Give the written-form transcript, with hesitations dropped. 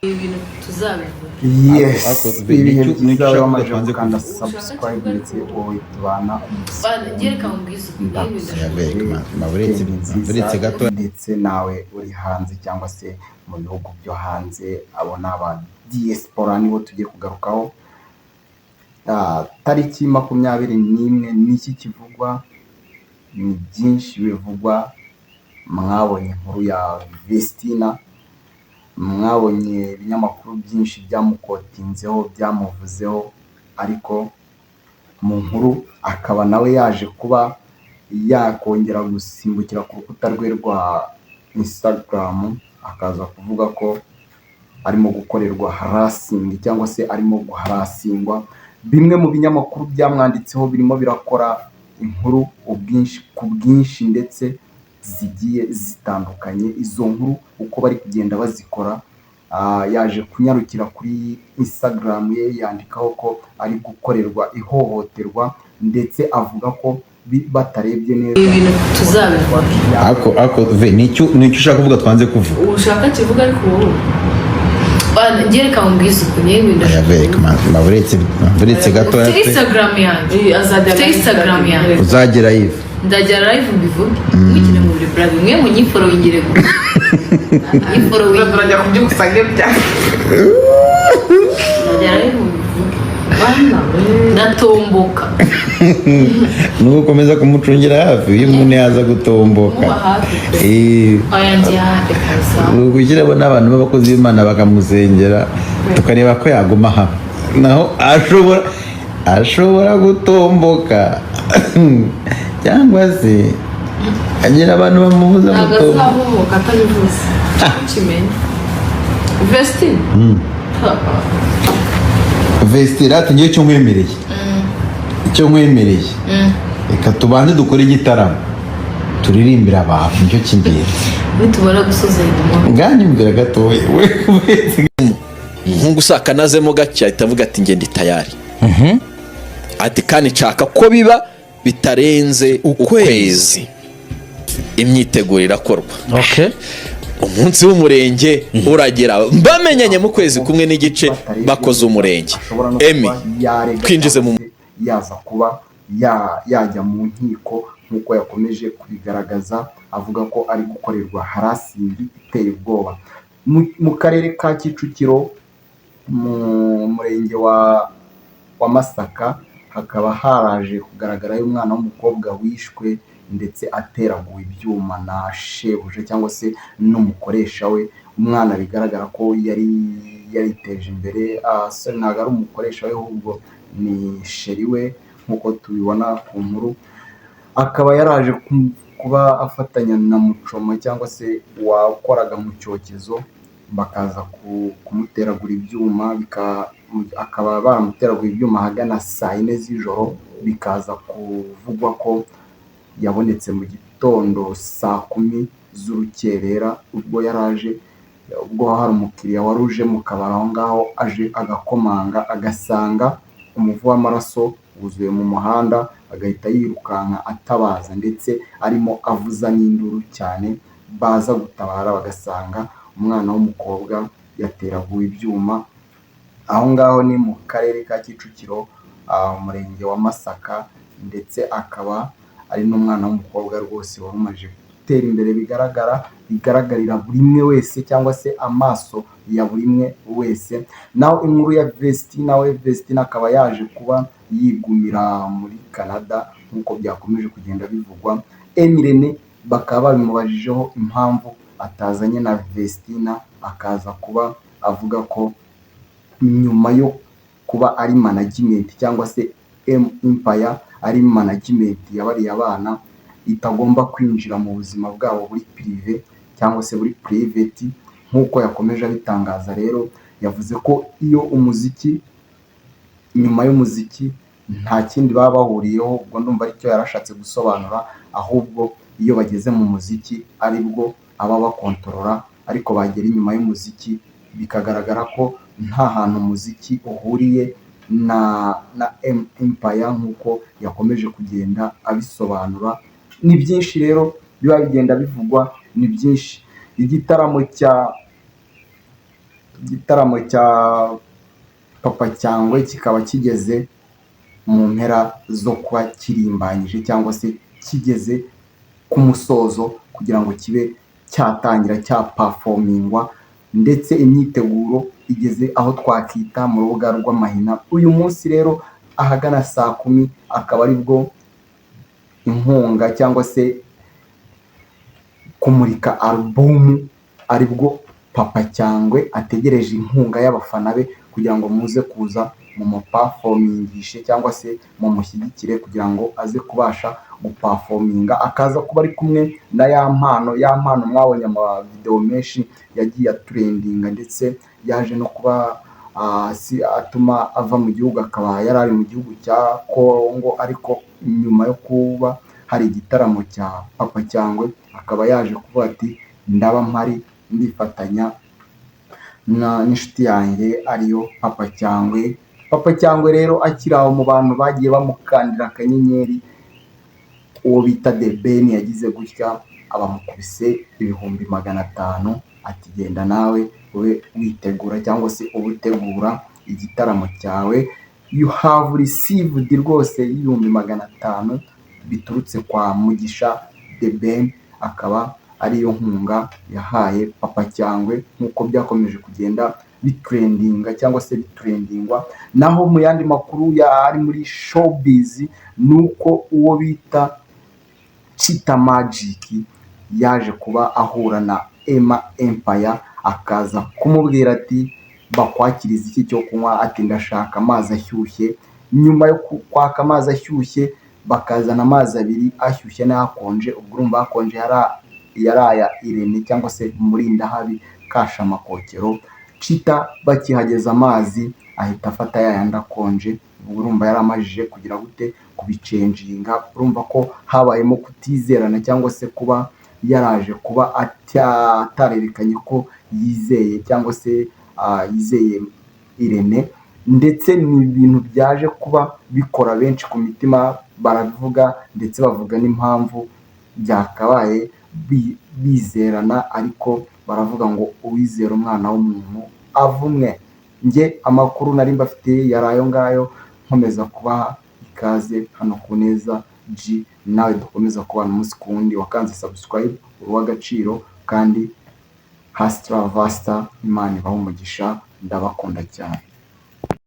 Ibi bintu tuzabivuga. Yes. Ariko ibihe nicyo byiza ushaka wamaze twanze gukanda kuvuga. subscribe, ndetse wowe tubana umunsi. Gereka mubwize ukuri. Uretse gato. Ndetse nawe uri hanze cyangwa se mu bihugu byo hanze, abo ni aba diaspora, nibo tugiye kugarukaho. Tariki 21 niki kivugwa? Ni byinshi bivugwa. Mwabonye inkuru ya Vestina, mwabonye ibinyamakuru byinshi byamukotinzeho, byamuvuzeho, ariko mu nkuru akaba nawe yaje kuba yakongera gusimbukira ku rukuta rwe rwa Instagram, akaza kuvuga ko arimo gukorerwa harassing cyangwa se arimo guharasingwa. Bimwe mu binyamakuru byamwanditseho birimo birakora inkuru ubwinshi ku bwinshi ndetse zigiye zitandukanye. Izo nkuru uko bari kugenda bazikora, yaje kunyarukira kuri Instagram ye, yandikaho ko ari gukorerwa ihohoterwa, ndetse avuga ko batarebye neza Ibi bintu tuzabivuga. Ariko ve nicyo ushaka kuvuga twanze kuvuga. Ushaka kivuga, ariko wowe Gereka mubwize ukuri, yewe. Oya, uretse gatoya Mfite pe. Instagram yanjye. Azajya Mfite Instagram yanjye. Uzagera live. Ndajya live mbivuge. Mwikine mu buri brother mwe munyifollowingire gusa, nyifollowingire. Turajya kubyuka usange bya Ndajya live mbivuge. Bana we. Ndatomboka. Nuko ukomeza kumucungira hafi, iyo umuntu yaza gutomboka. Muba hafi pe. Oya, ndi hafi kabisa. Gushyiraho n'abantu b'abakozi b'Imana bakamusengera, tukareba ko yaguma hamwe, naho ashobora gutomboka cyangwa se agira abantu bamubuza Ntabwo gutomboka. azahubuka atabivuze, ukimenye Vestine. Vestine, ngiye icyo nkwemereye, reka tubanze dukore igitaramo, turirimbire abantu, nicyo cy'ingenzi. Nitumara gusoza inyuma. Nganyumvira gatoya we. Umuhungu usakanazemo gake ahita avuga ati: "Ngenda tayari." Ati: "Kandi nshaka ko biba bitarenze ukwezi." Imyiteguro irakorwa. Umunsi w'umurenge uragera, bamenyanye mu kwezi kumwe n'igice, batarebye bakoze umurenge. Ashobora no Emi kuba yarega twinjize mu cyangwa se yaza kuba yajya mu nkiko, nk'uko yakomeje kubigaragaza avuga ko ari gukorerwa harassing iteye ubwoba. Mu karere ka Kicukiro, mu murenge wa Masaka, hakaba haraje kugaragarayo umwana w'umukobwa wishwe ndetse ateraguwe ibyuma na shebuja cyangwa se n'umukoresha we. Umwana bigaragara ko yari yariteje imbere. Sorry, ntabwo ari umukoresha we, ahubwo ni chéri we, nk'uko tubibona ku nkuru. Akaba yaraje kuba afatanya na mucoma cyangwa se wakoraga mu cyokezo, bakaza kumuteragura ibyuma, akaba baramuteraguye ibyuma ahagana saa 4 z'ijoro, bikaza kuvugwa ko yabonetse mu gitondo saa 10 z'urukerera, ubwo yaraje, ubwo hari umukiriya wari uje mu kabari aho ngaho, aje agakomanga, agasanga umuvu w'amaraso wuzuye mu muhanda, agahita yirukanka atabaza, ndetse arimo avuza n'induru cyane. Baza gutabara bagasanga umwana w'umukobwa yateraguwe ibyuma. Aho ngaho ni mu karere ka Kicukiro, umurenge wa Masaka, ndetse akaba ari n'umwana w'umukobwa rwose wari umaze gutera imbere, bigaragara, bigaragarira buri umwe wese cyangwa se amaso ya buri umwe wese. Naho inkuru ya Vestina we, Vestina akaba yaje kuba yigumira muri Canada nk'uko byakomeje kugenda bivugwa. Emirene bakaba babimubajijeho impamvu atazanye na Vestina, akaza kuba avuga ko nyuma yo kuba ari management cyangwa se M Empire ari management ya bariya bana, itagomba kwinjira mu buzima bwabo buri privé cyangwa se buri private, nk'uko yakomeje abitangaza. Rero yavuze ko iyo umuziki, nyuma y'umuziki nta kindi baba bahuriyeho. Ubwo ndumva aricyo yarashatse gusobanura. Ahubwo iyo bageze mu muziki aribwo aba bakontorora, ariko bagera inyuma y'umuziki bikagaragara ko nta hantu umuziki uhuriye na M Empire, nk'uko yakomeje kugenda abisobanura. Ni byinshi rero biba bigenda bivugwa, ni byinshi. Igitaramo cya Igitaramo cya Papa Cyangwe kikaba kigeze mu mpera zo kuba kirimbanyije cyangwa se kigeze ku musozo kugira ngo kibe cyatangira cyaperformingwa, ndetse imyiteguro igeze aho twakita mu rubuga rw'amahina. Uyu munsi rero ahagana saa 10 akaba aribwo inkunga cyangwa se kumurika alubumu, aribwo Papa Cyangwe ategereje inkunga y'abafana be kugira ngo muze kuza mumuperformingishe cyangwa se mumushyigikire kugira ngo aze kubasha guperforminga, akaza kuba ari kumwe na ya mpano. Ya mpano mwabonye amavidewo menshi yagiye atrendinga, ndetse yaje no kuba si atuma ava mu gihugu, akaba yari ari mu gihugu cya Kongo, ariko nyuma yo kuba hari igitaramo cya Papa Cyangwe akaba yaje kuvuga ati: "Ndaba mpari, ndifatanya n'inshuti yanjye ariyo Papa Cyangwe." Papa Cyangwe rero akiri aho, mu bantu bagiye bamukandira akanyenyeri, uwo bita The Ben yagize gutya abamukubise 500,000, ati: "Genda nawe ube witegura cyangwa se ube utegura igitaramo cyawe." You have received rwose 500,000 biturutse kwa Mugisha The Ben, akaba ariyo nkunga yahaye Papa Cyangwe nk'uko byakomeje kugenda bitrendinga cyangwa se bitrendingwa. Naho mu yandi makuru ari muri showbiz ni uko uwo bita Chita Magic yaje kuba ahura na Emma Empire, akaza kumubwira ati: "Bakwakiriza iki cyo kunywa?" Ati: "Ndashaka amazi ashyushye." Nyuma yo kwaka amazi ashyushye, bakazana amazi abiri, ashyushye n'akonje. Ubwo urumva akonje yari aya Irene cyangwa se Murindahabi Kashamakokero. Chita bakihageza amazi ahita afata ya yandi akonje. Ubwo urumva yari amajije kugira gute? Kubichanginga. Urumva ko habayemo kutizerana cyangwa se kuba yaraje kuba atarerekanye ko yizeye cyangwa se yizeye Irene, ndetse ni ibintu byaje kuba bikora benshi ku mitima, barabivuga ndetse bavuga n'impamvu byakabaye bizerana, ariko baravuga ngo uwizera umwana w'umuntu avumwe. Njye amakuru nari mbafitiye yari ayo ngayo, nkomeza kubaha ikaze hano ku Neza G, nawe dukomeza kubana umunsi ku wundi. Wakanze subscribe, uri uw'agaciro, kandi hasta la vista. Imana ibahe umugisha, ndabakunda cyane.